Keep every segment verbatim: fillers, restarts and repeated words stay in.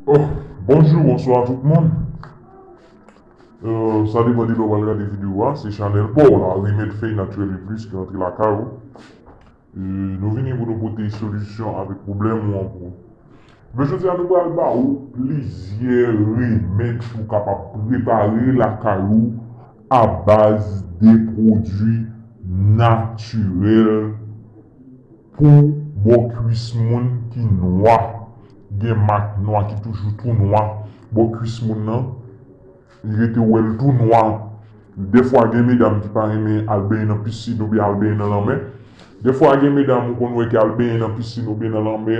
Oh, bonjou, bonswa tout moun. Euh, sa depann de lè w pral gade videyo a, se chanèl pa w la, Remèd Fèy Natirèl e Plis ki rantre lakay ou. E nou vini pou nou pote solisyon avèk pwoblèm ou an pou ou. Men jodi a, nou pral ba ou plizyè remèd pou w kapab prepare lakay ou a baz de pwodui natirèl pou bò kwis moun ki nwa, gen mak nwa ki toujou tou nwa. Bò kwis moun nan, li rete wè l tou nwa. Dèfwa gen medam ki pa renmen al benyen nan pisin oubyen al benyen nan lanmè. Dèfwa gen medam ou konn wè ki al benyen nan pisin oubyen nan lanmè,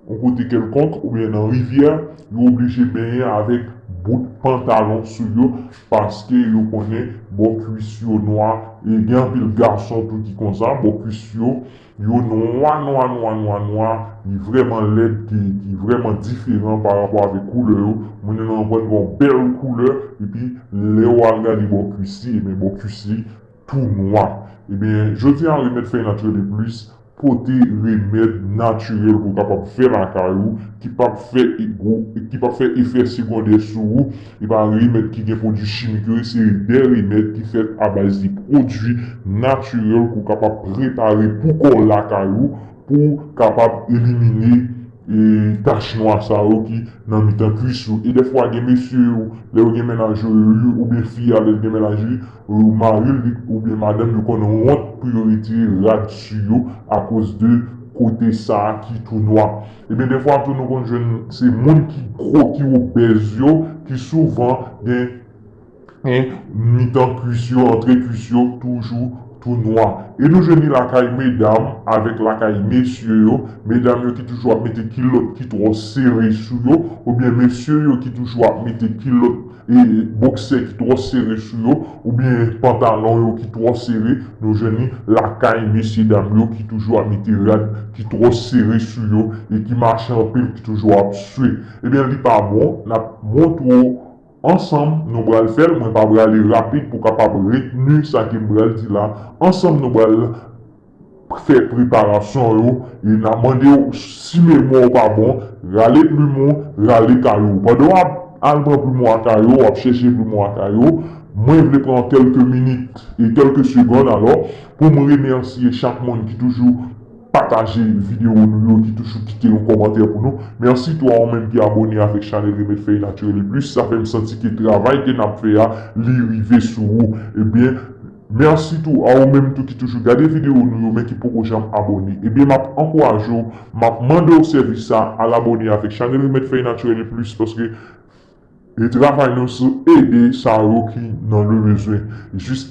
yon kote kèlkonk oubyen nan rivyè, yo oblije benyen avèk bout pantalon sou yo, paske yo konnen bò kwis yo nwa. E gen anpil gason tou ki konsa, bò kwis yo, yo nwa, nwa, nwa, nwa, nwa, li vrèman lèd, ki, ki vrèman diferan pa rapò avèk koulè yo. Moun yo nan pran yon bèl koulè, epi lè w al gade bò kwis li, ebyen bò kwis li tou nwa. Ebyen, jodi a, Remèd Fèy Natirèl e Plis pote remèd natirèl pou w kapab fè lakay ou, ki p ap fè e gwo, ki p ap fè efè segondè sou ou. E pa remèd ki gen pwodui chimik yo, se de remèd ki fèt a baz de pwodui natirèl pou w kapab prepare pou kò w lakay ou, pou w kapab elimine e, tach nwa sa yo ki nan mitan kwis ou. E dèfwa gen mesye yo, lè yo gen mennaj yo, yo, oubyen fi a, lè l gen mennaj li, yo, mari l, li, oubyen madanm yo konn wont pou yo retire rad sou yo akoz de kote sa a ki tou nwa. Ebyen, dèfwa tou nou konn jwenn se moun ki gwo, ki obèz yo, ki souvan gen en, mitan kwis yo, antre kwis yo, toujou tou nwa. E nou jwenn li lakay medam avèk lakay mesye yo. Medam yo ki toujou ap mete kilòt ki twò sere sou yo, oubyen mesye yo ki toujou ap mete kilòt e boksè ki twò sere sou yo, oubyen pantalon yo ki twò sere. Nou jwenn li lakay mesye dam yo ki toujou ap mete rad ki twò sere sou yo e ki mache anpil, ki toujou ap swe. Ebyen, li pa bon. N ap montre w ansanm, nou pral fè l. Mwen pa prale rapid pou kapab retni sa ke m pral di la. Ansanm, nou pral fè preparasyon yo. E n ap mande w, si memwa w pa bon, rale plim ou, rale kaye w. Pandan w ap al pran plim ou a kaye w, w ap chèche plim ou a kaye w, mwen vle pran kèlke minit e kèlke segonn, alò, pou m remèsye chak moun ki toujou pataje videyo nou yo, ki toujou kite yon kòmantè pou nou. Mèsi tou a ou menm ki abòne avèk chanèl Remèd Fèy Natirèl e Plis. Sa fè m santi ke travay ke n ap fè a, li rive sou ou. Ebyen, mèsi tou a ou menm tou ki toujou gade videyo nou yo, men ki poko janm abòne. Ebyen, m ap ankouraje w, m ap mande w sèvis sa, al abòne avèk chanèl Remèd Fèy Natirèl e Plis, paske e travay nou se ede sa yo ki nan le bezwen. Jis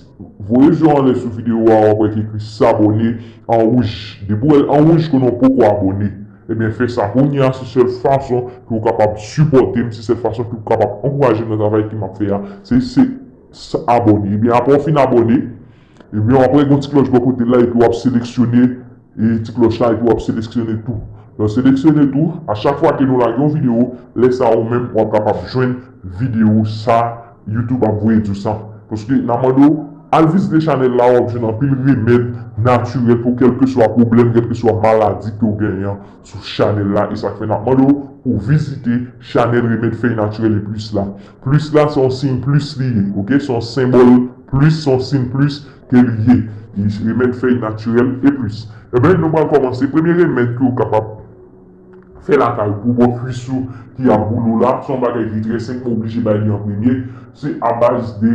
voye je w anlè sou videyo a, w ap wè ki ekri s'abonner an wouj. Depi w wè l an wouj, konnen w poko abòne. Ebyen, fè sa kounye a, se sèl fason ke w kapab sipòte m, se sèl fason ke w kapab ankouraje m nan travay ke m ap fè a. Se, se, se abòne. Ebyen, apre w fin abòne, ebyen, w ap wè gen yon ti klòch bò kote l la, epi w ap seleksyone e ti klòch la, epi w ap seleksyone tou. Lè w seleksyone tou, a chak fwa ke nou lage yon videyo, lè sa a ou menm, w ap kapab jwenn videyo sa YouTube ap voye di w sa. Paske n ap mande w, al vizite chanèl la, w ap jwenn anpil remèd natirèl pou kèlkeswa pwoblèm, kèlkeswa maladi ke w genyen sou chanèl la. E sa k fè n ap mande w pou w vizite chanèl Remèd Fèy Natirèl e Plis la. Plis la, se yon siy plis li ye, oke? Se yon senbòl plis, se yon siy plis ke li ye. Li remèd fèy natirèl e plis. Ebyen, nou pral kòmanse. Premye remèd ke w kapab fè lakay ou pou bò kwis ou ki ap boule w la, se yon bagay ki trè senp, mwen oblije bay li an premye. Se a baz de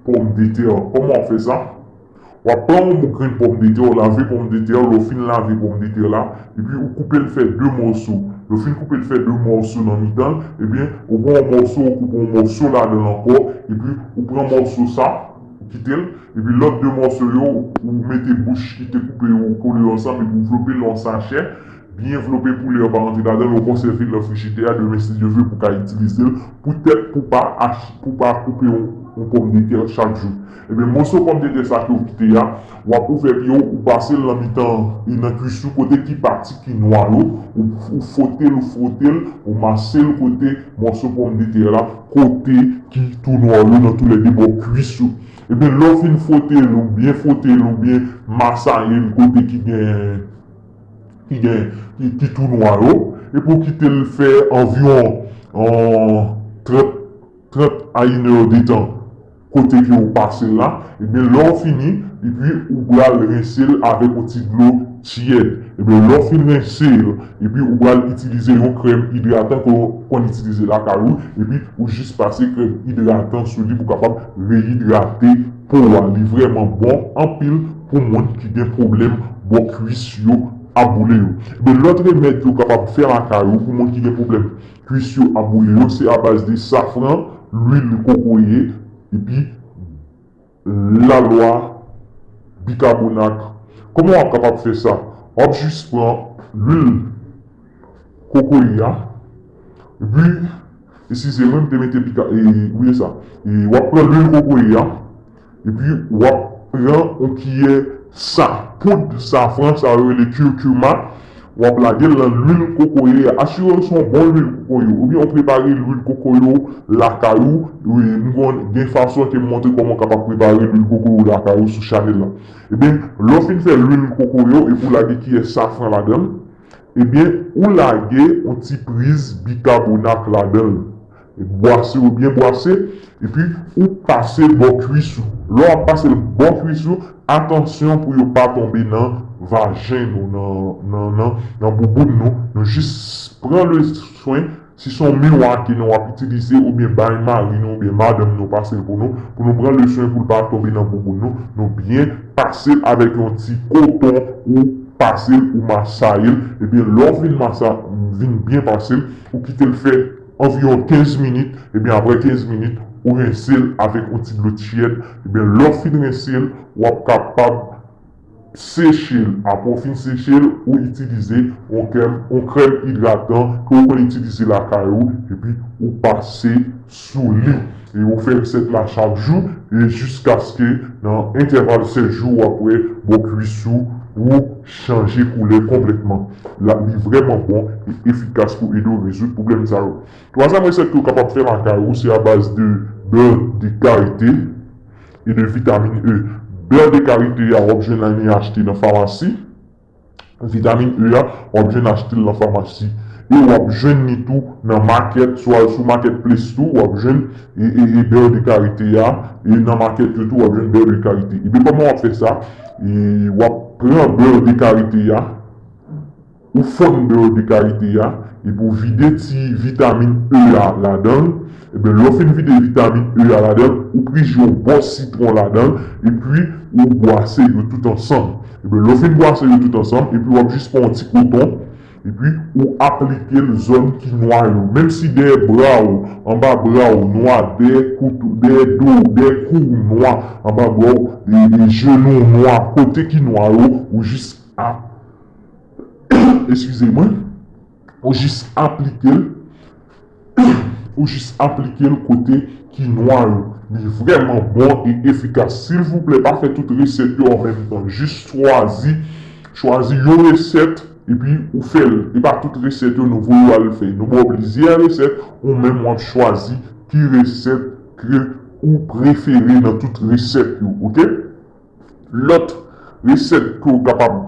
pòmdetè. Kòman w ap fè sa? W ap pran yon grenn pòmdetè, w lave pòmdetè, lè w fin lave pòmdetè la, epi ou koupe l fè de mòso. Lè w fin koupe l fè de mòso nan mitan l, ebyen, ou pran yon mòso, ou koupe yon mòso ladan l ankò, epi ou pran mòso sa, ou kite l, epi lòt de mòso yo, ou mete bouch ki te koupe yo, ou kole yo ansanm, epi ou vlope l nan yon sachè, byen vlope pou lè a pa rantre ladan l, ou konsève l nan frijidè a, demen, si Dye vle, pou w ka itilize l, poutèt pou pa ach-, pou pa koupe yon, yon pòmdetè chak jou. Ebyen, mòso pòmdetè sa ke w kite a, w ap ouvè pye w, ou pase l nan mitan, e nan kwis ou, kote ki pati ki nwa yo, ou, ou fwote l, ou fwote l, ou mase l kote mòso pòmdetè la, kote ki tou nwa yo nan toulède bò kwis ou. Ebyen, lè w fin fwote l, ou byen fwote l, ou byen masaye l kote ki gen, ki gen, ki, ki tou nwa yo, epi w kite l fè anviwon, an trant, trant a inè de tan kote ke ou pase l la, ebyen lè w fini, epi ou pral rense l avèk yon ti dlo tyèd. Ebyen lè w fin rense l, epi ou pral itilize yon krèm idratan ke w konn itilize lakay ou, epi ou jis pase krèm idratan sou li pou kapab reyidrate po a. Li vrèman bon anpil pou moun ki gen pwoblèm bò kwis yo ap boule yo. Ebyen lòt remèd ke w kapab fè lakay ou pou moun ki gen pwoblèm kwis yo ap boule yo, se abaz de safran, lwil kokoye, epi lalwa bikabonak. Kòman w ap kapab fè sa? W ap jis pran lwil kokoye a, epi, eskize mwen, m te mete bika, e, wi, sa. E, w ap pran lwil kokoye a, epi w ap pran yon kiyè sa, poud safran, sa yo rele curcuma, w ap lage l nan lwil kokoye a. Asire w se yon bon lwil kokoye, oubyen w prepare lwil kokoye lakay ou. Wi, m konn gen fason ke m montre kòman w kapab prepare lwil kokoye lakay ou sou chanèl la. Ebyen, lè w fin fè lwil kokoye epi w lage kiyè safran ladan l, ebyen, ou lage yon ti priz bikabonak ladan l. Bwase ou byen bwase, epi ou pase bò kwis ou. Lè w ap pase l bò kwis ou, atansyon pou yo pa tonbe nan vajen nou, nan, nan, nan, nan bouboun nou. Nou jis pran le swen, si se yon miwa ke nou ap itilize, oubyen bay mari nou, oubyen madanm nou pase l pou nou, pou nou pran le swen pou l pa tonbe nan bouboun nou, nou byen pase l avèk yon ti koton ou pase l, ou masaye l, ebyen lè w fin masa, fin byen pase l, ou kite l fè anviwon kenz minit, ebyen apre kenz minit, ou rense l avèk yon ti dlo tyèd, ebyen lè w fin rense l, w ap kapab seche l. Apre w fin seche l, ou itilize yon krèm, yon krèm idratan ke w konn itilize lakay ou, epi ou pase sou li. E ou fè resèt la chak jou, e jiskaske nan entèval sèt jou, w ap wè bò kwis ou, ou chanje koulè konplètman. La, li vrèman bon e efikas pou ede w rezoud pwoblèm sa yo. Twazyèm resèt ke w kapab fè lakay ou, se abaz de beurre de karité et de vitamine E. Beurre de karité a, w ap jwenn li achte nan famasi. Vitamin E a, w ap jwenn achte l nan famasi. E w ap jwenn li tou nan makèt, swa sou marketplace tou, w ap jwenn e, e, e beurre de karité a, e nan makèt yo tou, w ap jwenn beurre de karité. Ebyen, kòman w ap fè sa? E w ap pran beurre de karité a, ou fonn beurre de karité a, epi w vide ti vitamin E a ladan l. Ebyen, lè w fin vide vitamin E a ladan l, ou prije yon bò sitwon ladan l, epi ou bwase yo tout ansanm. Ebyen, lè w fin bwase yo tout ansanm, epi w ap jis pran yon ti koton, epi ou aplike l zòn ki nwa yo. Menm si dèyè bra w, anba bra w nwa, dèyè kout, dèyè do w, dèyè kou w nwa, anba bra w, e, e jenou w nwa, kote ki nwa yo, ou jis ap Eskize mwen. Ou jis aplike l. Ou jis aplike l kote ki nwa yo. Li vrèman bon e efikas. Silvouplè, pa fè tout resèt yo an menm tan. Jis chwazi, chwazi yon resèt, epi ou fè l. E pa tout resèt yo nou voye w al fè. Nou ba w plizyè resèt, ou menm w ap chwazi ki resèt ke ou prefere nan tout resèt yo, oke? Lòt resèt ke w kapab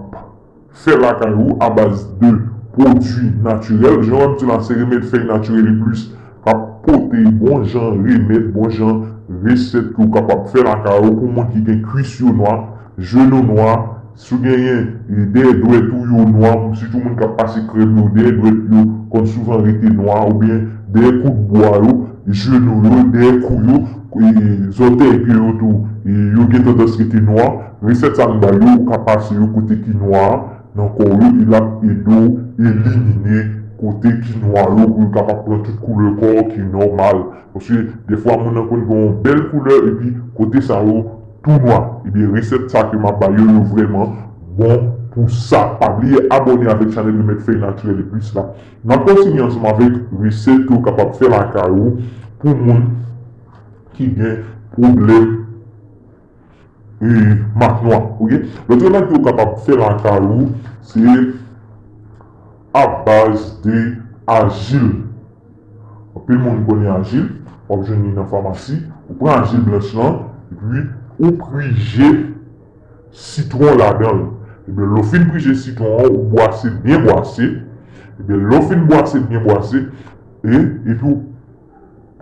fè lakay ou abaz de pwodui natirèl. Jan w ap di la, se Remèd Fèy Natirèl e Plis k ap pote bon jan remèd, bon jan resèt ke w kapab fè lakay ou pou moun ki gen kwis yo nwa, jenou nwa, si w genyen, e, dèyè dwèt ou yo nwa, sitou moun k ap pase krèm yo, dèyè dwèt yo konn souvan rete nwa, oubyen dèyè kout bwa yo, jenou yo, dèyè kou yo, e, zòtèy pye yo tou, e, yo gen tandans rete nwa. Resèt sa m ba yo, ou ka pase yo kote ki nwa a nan kò w yo, e l ap ede w elimine kote ki nwa yo pou yo kapab pran tout koulè kò w ki nòmal. Paske defwa moun nan konn gen yon bèl koulè, epi kote sa yo tou nwa. Ebyen, resèt sa ke m ap ba yo, yo vrèman bon pou sa. Pa bliye abòne avèk chanèl Remèd Fèy Natirèl e Plis la. N ap kontinye ansanm avèk resèt ke w kapab fè lakay ou pou moun ki gen pwoblèm, e, mak nwa. Oke? Lòt remèd ke w kapab fè lakay ou, se abaz de ajil. Anpil moun konnen ajil, w ap jwenn li nan famasi. Ou pran ajil blanch lan, epi ou prije sitwon ladan l. Ebyen, lè w fin prije sitwon an, ou bwase l byen bwase. Ebyen, lè w fin bwase l byen bwase, E, epi w,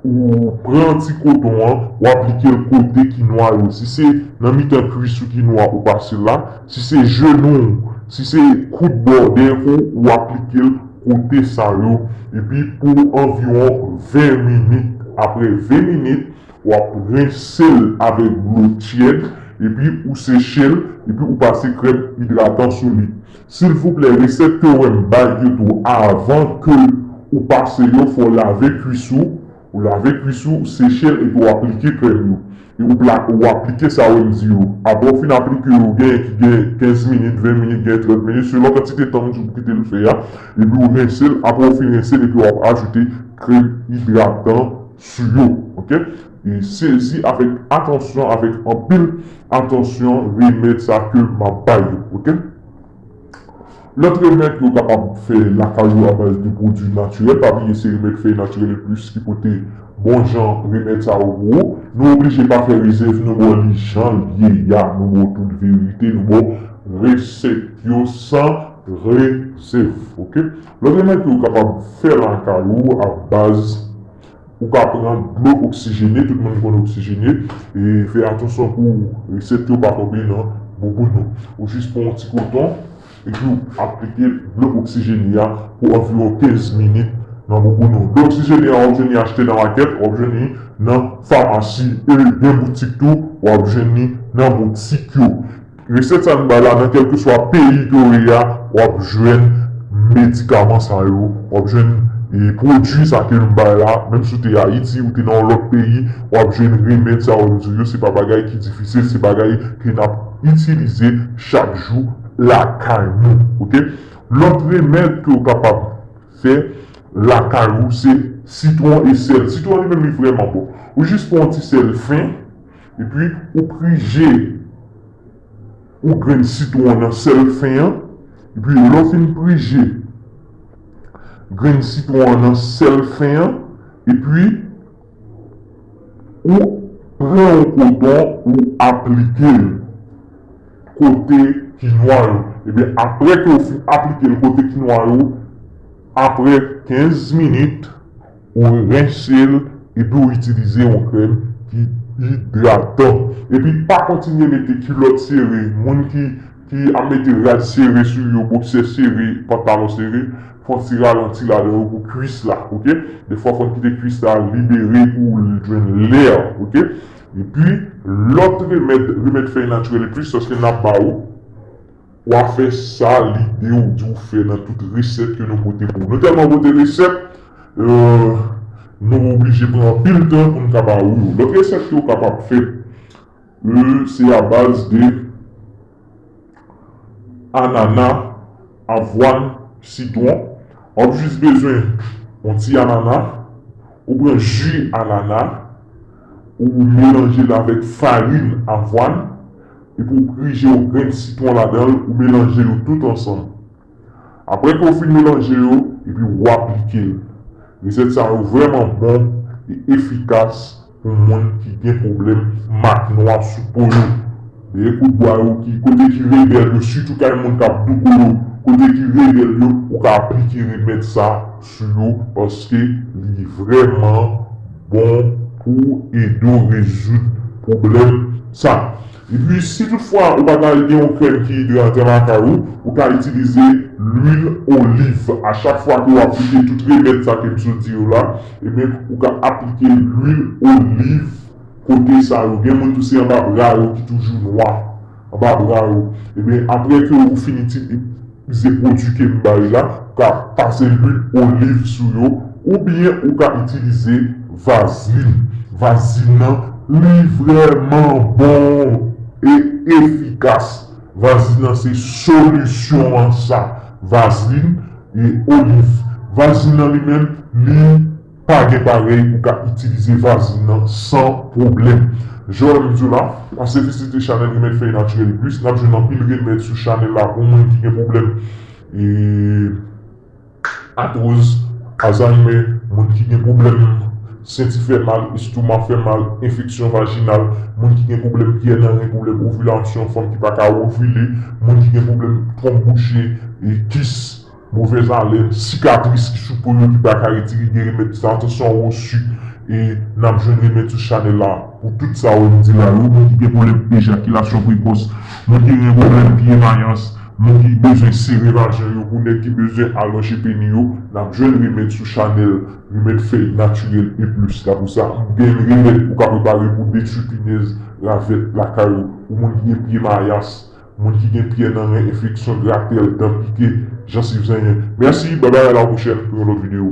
ou pran ti koton an, ou aplike l kote ki nwa yo. Si se nan mitan kwis ou ki nwa, ou pase la. Si se jenou w, si se kout bò dèk ou, ou aplike l kote sa yo. Epi pou anviwon ven minit. Apre ven minit, w ap rense l avèk dlo tyèd, epi ou seche l, epi ou pase krèm idratan sou li. Silvouplè, resèt ke w wè m bay yo tou, avan ke ou pase yo, fò w lave kwis ou, ou lave kwis ou, seche l, epi w aplike krèm yo. E ou pla-, ou aplike sa w wè m di yo. Apre w fin aplike yo, gen ki gen kenz minit, ven minit, gen trant minit, selon kantite tan w di w kite l fè a, epi w rense l, apre w fin rense l, epi w ap ajoute krèm idratan sou yo, oke? E sezi avèk atansyon, avèk anpil atansyon, remèd sa ke m ap bay yo, oke? Lòt remèd ke w kapab fè lakay ou a baz de pwodui natirèl, pa bliye se remèd Fèy Natirèl Plis ki pote bon jan remèd sa yo pou ou. Nou oblije pa fè rezèv, nou ba w li jan l ye a, nou ba w tout verite, nou ba w resèt yo san rezèv, oke? Lòt remèd ke w kapab fè lakay ou a baz Ou ka pran dlo oksijene, tout moun konn oksijene, e fè atansyon pou resèt yo pa tonbe nan bouboun ou. Ou jis pran yon ti koton, epi w aplike dlo oksijene a pou anviwon kenz minit nan bouboun ou. Dlo oksijene a w ap jwenn li achte nan makèt, w ap jwenn li nan famasi, e gen boutik tou, w ap jwenn li nan boutik yo. Resèt sa n ba la, nan kèlkeswa peyi ke w ye a, w ap jwenn medikaman sa yo, w ap jwenn, e, pwodui sa ke n ba la, menm si w te Ayiti, ou te nan yon lòt peyi, w ap jwenn remèd sa yo, m di yo, se pa bagay ki difisil, se bagay ke n ap itilize chak jou lakay nou, oke? Lòt remèd ke w kapab fè lakay ou, se sitwon e sèl. Sitwon li menm li vrèman bon. Ou jis pran yon ti sèl fen, epi ou prije yon grenn sitwon nan sèl fen an, epi lè w fin prije grenn sitwon an nan sèl fen an, epi ou pran yon koton, ou aplike l kote ki nwa yo. Ebyen, apre ke w fin aplike l kote ki nwa yo, apre kenz minit, ou rense l, epi w itilize yon krèm ki idratan. Epi pa kontinye mete kilòt sere. Moun ki, ki ap mete rad sere sou yo, boksè sere, pantalon sere, fè yon ti ralanti ladan yo pou kwis la, oke? Defwa fò n kite kwis la libere pou l jwenn lè, oke? Epi, lòt remèd, remèd Fèy Natirèl Plis, se sa n ap ba ou. W a fè sa lide w di w fè nan tout resèt ke nou pote pou ou. Nou tèlman pote resèt, euh, nou oblije pran anpil tan pou n ka ba ou yo. Lòt resèt ke w kapab fè, euh, se a baz de anana, avwàn, sitwon. W ap jis bezwen yon ti anana, ou pran ji anana, ou melanje l avèk farin avwàn, epi w prije yon grenn sitwon ladan l, ou melanje yo tout ansanm. Apre ke w fin melanje yo, epi w aplike l. Resèt sa yo vrèman bon e efikas pou moun ki gen pwoblèm mak nwa sou po yo. Dèyè kout bwa yo ki, kote ki rebèl yo, sitou kay moun k ap douko yo, kote ki rebèl yo, ou ka aplike remèd sa sou yo, paske li vrèman bon pou ede w rezoud pwoblèm sa. Epi, si toutfwa ou pa ta gen yon krèm ki idratan lakay ou, ou ka itilize lwil oliv. A chak fwa ke w aplike tout remèd sa ke m sot di yo la, ebyen, ou ka aplike lwil oliv kote sa yo. Gen moun tou se anba bra yo ki toujou nwa. Anba bra yo. Ebyen, apre ke ou fin itilize pwodui ke m bay la, ou ka pase lwil oliv sou yo, oubyen ou ka itilize vazlin. Vazlin nan, li vrèman bon e efikas. Vazlin nan se solisyon an sa. Vazlin e oliv. Vazlin nan li menm, li pa gen parèy, ou ka itilize vazlin nan san pwoblèm. Jan m di w la, pase vizite chanèl Remèd Fèy Natirèl Plis, n ap jwenn anpil remèd sou chanèl la pou moun ki gen pwoblèm, e, atwoz, Alzheimer, moun ki gen pwoblèm senti fè mal, estoma fè mal, enfeksyon vajinal, moun ki gen pwoblèm pyè nan ren, pwoblèm ovilasyon, fanm ki pa ka ovile, moun ki gen pwoblèm twonp bouche, e, kis, Movèz alèn, sikatris ki sou po yo ki pa ka retire, gen remèd sa, tansyon wo, sik, e n ap jwenn remèd sou chanèl la. Pou tout sa yo m di la, yo, moun ki gen pwoblèm ejakilasyon prekòs, moun ki gen pwoblèm pye mayans, moun ki bezwen sere vajen yo, pou nèg ki bezwen alonje peni yo, n ap jwenn remèd sou chanèl, remèd fèy natirèl e plis. Tankou sa, m gen remèd ou ka prepare pou detwi pinèz, ravèt lakay ou, pou moun ki gen pye mayas, moun ki gen pyè nan ren, enfeksyon, gratèl, dan pike, jansiv zenyen. Mèsi, babay, a la pwochèn pou yon lòt videyo.